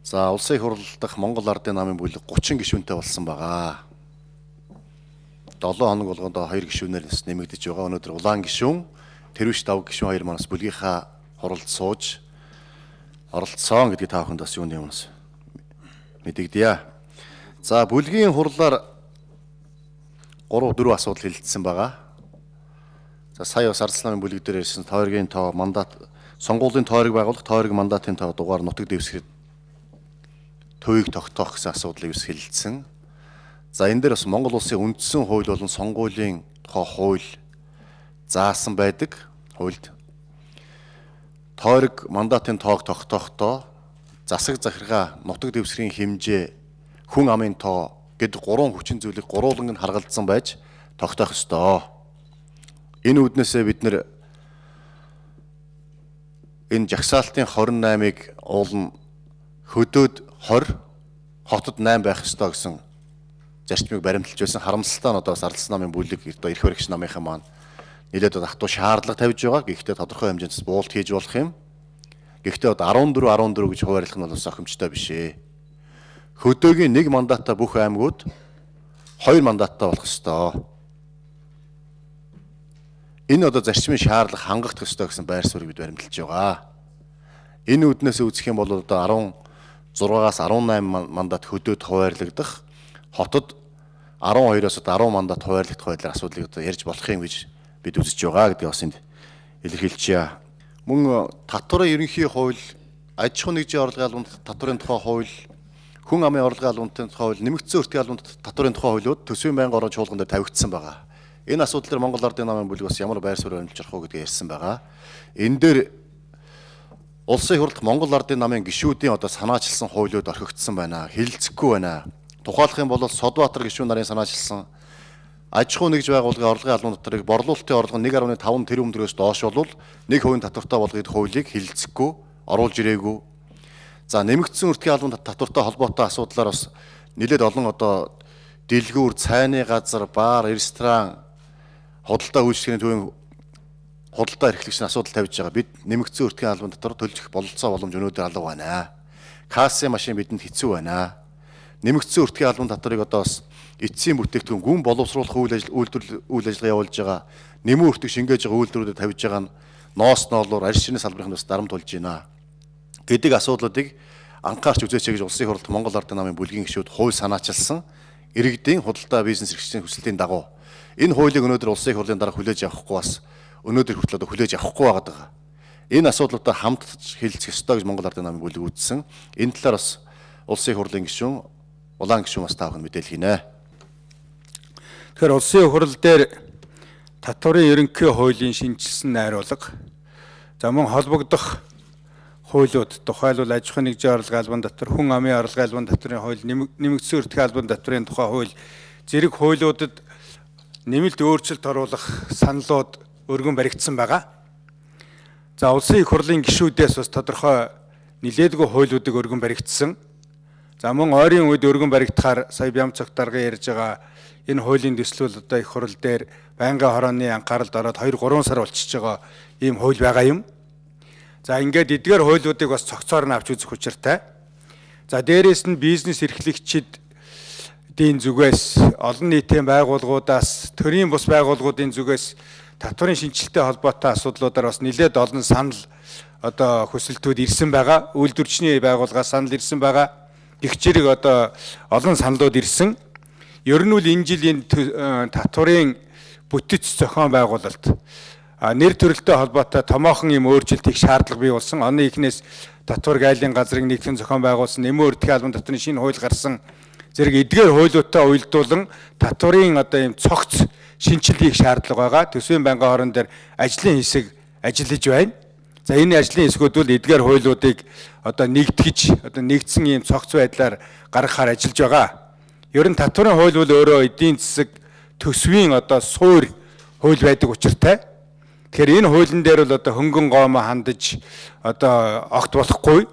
За, улсын их хурал дахь Монгол Ардын намын бүлэг 30 гишүүнтэй болсон байгаа. 7 хоног болгонд 2 гишүүнээр нэмэгдэж байгаа. Өнөөдөр улаан гишүүн, тэрвш давг гишүүн хоёр манаас бүлгийнхаа хуралд сууж оролцсон гэдгийг та бүхэнд бас юуны өмнөөс мэдэгдэе. За, бүлгийн хурлаар 3 4 асуудал хэлэлцсэн байгаа. За, сая бас Ардсан намын бүлэг дээр ирсэн тойргийн тоо, мандат, сонгуулийн тойрог байгуулах, тойрог мандатын тоо дугаар нутаг дэвсгэр төвийг тогтоох гэсэн асуудлыг бас хэлэлцсэн. За, энэ дээр бас Монгол улсын үндсэн хууль болон сонгуулийн тухай хууль заасан байдаг. Хуульд тойрог мандатын тоог тогтоохдоо засаг захиргаа, нутаг дэвсгэрийн хэмжээ, хүн амын тоо гэд гурван хүчин зүйлийг гурвууланг нь харгалзсан байж тогтоох ёстой. Энэ үүднээсээ бид нэр энэ жагсаалтын 28-ыг уулна хөдөөд 20, хотод 8 байх ёстой гэсэн зарчмыг баримталж байсан. Харамсалтай нь одоо бас Ардсан намын бүлэг одоо эрх баригч намынхан маань нэлээд хатуу шаардлага тавьж байгаа. Гэхдээ тодорхой хэмжээнд буулт хийж болох юм. Гэхдээ одоо 14 14 гэж хуваарлах нь бол бас охимчтой биш ээ. Хөдөөгийн нэг мандаттай бүх аймагуд 2 мандаттай болох ёстой. Энэ одоо зарчмын шаардлага хангах ёстой гэсэн байр суурийг бид баримталж байгаа. Энэ үүднээс үзэх юм бол одоо 16-аас 18 мандат хөдөөд хуваарлагдах, хотод 12-оос 10 мандат хуваарлагдах байдлаар асуудлыг одоо ярьж болох юм гэж бид үзэж байгаа гэдгийг бас энд илэрхийлчихье. Мөн татварын ерөнхий хууль, аж ахуйн нэгжийн орлогын албанд татварын тухай хууль, хүн амын орлогын албаны тухай хууль, нэмэгдсэн өртгийн албанд татварын тухай хуулиуд төсвийн байнгын орон чуулган дээр тавигдсан байгаа. Энэ асуудал дээр Монгол Ардын намын бүлэг бас ямар байр суурь баримталж авах уу гэдгийг ярьсан байгаа. Энэ дээр Улсын хурлд Монгол Ардын намын гишүүдийн одоо санаачилсан хуулиуд орхигдсон байна. Хэлэлцэхгүй байна. Тухайлах юм бол Содбаатар гишүүн нарын санаачилсан аж ахуй нэгж байгууллагын орлогын албан татварыг борлуулалтын орлого 1.5 тэрбум төгрөгөөс доош болвол 1% татвартай болгох хуулийг хэлэлцэхгүй оруулж ирээгүй. За, нэмэгдсэн өртгийн албан татвартай холбоотой асуудлаар бас нэлээд олон одоо дэлгүүр, цайны газар, бар, ресторан, худалдаа үйлчилгээний төвийн худалдаа эрхлэгчний асуудал тавьж байгаа. Бид нэмэгдсэн өртгийн албан татвар төлж бололцоо боломж өнөөдөр алга байна. Кассын машин бидэнд хэцүү байна. Нэмэгдсэн өртгийн албан татварыг одоо бас эцсийн бүтээгдэхүүн гүн боловсруулах үйл ажил үйлдвэрлэл үйл ажиллагаа явуулж байгаа, нэмэн өртөг шингээж байгаа үйлдвэрүүдэд тавьж байгаа нь ноос ноолуур арьс шинэ салбарын бас дарамт болж байна гэдэг асуудлуудыг анхаарч үзээч гэж Улсын хурлд Монгол Ардын намын бүлгийн гишүүд хууль санаачилсан иргэдийн худалдаа бизнес эрхлэгчдийн хүсэлтийн дагуу энэ хуулийг өнөөдөр Улсын хурлын дараа хүлээж авахгүй бас өнөөдөр хүртэл одоо хүлээж авахгүй байгаа. Энэ асуудлуудаа хамтдаж хэлэлцэх ёстой гэж Монгол Ардын намын бүлэг үзсэн. Энэ талаар бас Улсын хурлын гишүүн, улаан гишүүн бас та бүхэнд мэдээлэл хийнэ. Тэгэхээр Улсын хурал дээр татварын ерөнхий хуулийн шинэчилсэн найруулга, за мөн холбогдох хуулиуд, тухайлбал аж ахуйн нэгжийн орлогын албан татвар, хүн амын орлогын албан татварын хууль, нэмэгдсэн өртгийн албан татварын тухай хууль зэрэг хуулиудад нэмэлт өөрчлөлт оруулах саналууд өргөн баригдсан байгаа. За, Улсын их хурлын гишүүдээс бас тодорхой нэлээдгүй хуулиудыг өргөн баригдсан. За, мөн ойрын үед өргөн баригдахаар сая Бямцогт даргын ярьж байгаа энэ хуулийн төслүүд одоо их хурал дээр байнгын хорооны анхааралд ороод 2 3 сар болчихж байгаа ийм хууль байгаа юм. За, ингээд эдгээр хуулиудыг бас цогцоор нь авч үзэх учиртай. За, дээрэс нь бизнес эрхлэгчид дийн зүгээс, олон нийтийн байгууллагуудаас, төрийн бус байгууллагуудын зүгээс татварын шинэчлэлтэй холбоотой асуудлуудаар бас нэлээд олон санал одоо хүсэлтүүд ирсэн байгаа. Үйлдвэрчний байгууллагаас санал ирсэн байгаа. Гэх зэрэг одоо олон саналууд ирсэн. Ер нь үл энэ жил энэ татварын бүтэц зохион байгуулалт нэр төрөлтэй холбоотой томоохон юм өөрчлөлт их шаардлага бий болсон. Оны эхнээс татвар гайлын газрыг нэгтгэн зохион байгуулсан, нэмэн өртгийн албан татварын шинэ хууль гарсан зэрэг эдгээр хуулиудтай уялдуулан татварын одоо ийм цогц шинэчлэл хийх шаардлага байгаа. Төсвийн байнгын хорон дээр ажлын хэсэг ажиллаж байна. За, энэ ажлын хэсгүүд бол эдгээр хуулиудыг одоо нэгтгэж, одоо нэгдсэн ийм цогц байдлаар гаргахаар ажиллаж байгаа. Ер нь татварын хууль бол өөрөө эдийн засаг төсвийн одоо суур хууль байдаг учиртай. Тэгэхээр энэ хуулийн дээр бол одоо хөнгөн гоомоо хандаж одоо огт болохгүй.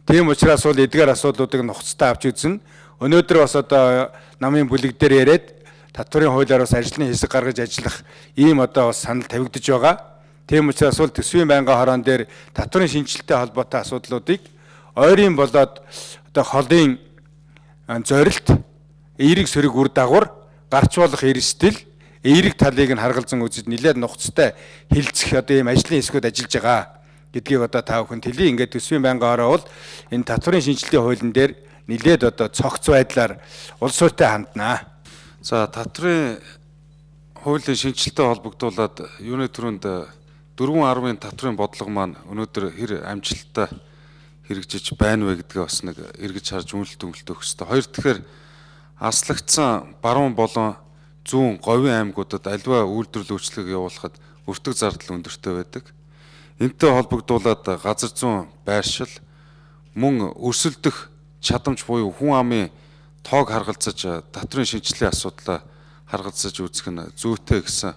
Тийм учраас бол эдгээр асуудлуудыг нухацтай авч үзнэ. Өнөөдөр бас одоо намын бүлэг дээр яриад татварын хуулиар бас ажлын хэсэг гаргаж ажиллах ийм одоо бас санал тавигдаж байгаа. Тийм учраас бол төсвийн байнгын хорон дээр татварын шинэчлэлтэй холбоотой асуудлуудыг Ойрын болоод одоо холын зорилт эерэг сөрөг үр дагавар гарч болох эрсдэл эерэг талыг нь харгалзан үзэж нэлээд нухацтай хилцэх одоо ийм ажлын хэсгүүд ажиллаж байгаа гэдгийг одоо та бүхэн хэлье. Ингээд төсвийн байнгын ороо бол энэ татварын шинжилгээний хуулийн дээр нэлээд одоо цогц байдлаар улс суурьтай ханднаа. За, татварын хуулийн шинжилгээтэй холбогдуулаад юуны түрүүнд 4.10-ын татварын бодлого маань өнөөдөр хэр амжилттай хэрэгжиж байна вэ гэдгээ бас нэг эргэж харж үнэлт дүгнэлт өгөх хэрэгтэй. Хоёр дахьээр аслагдсан баруун болон зүүн говийн аймагуудад аливаа үйлдвэрлэл үйлчилгээг явуулахад өртөг зардал өндөртэй байдаг. Энтэй холбогдуулаад газар зүүн байршил мөн өрсөлдөх чадамж буюу хүн амын тоог харгалзаж татварын шинжилгээний асуудлаа харгалзаж үзэх нь зүйтэй гэсэн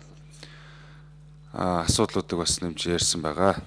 асуудлуудыг бас нэмж ярьсан байгаа.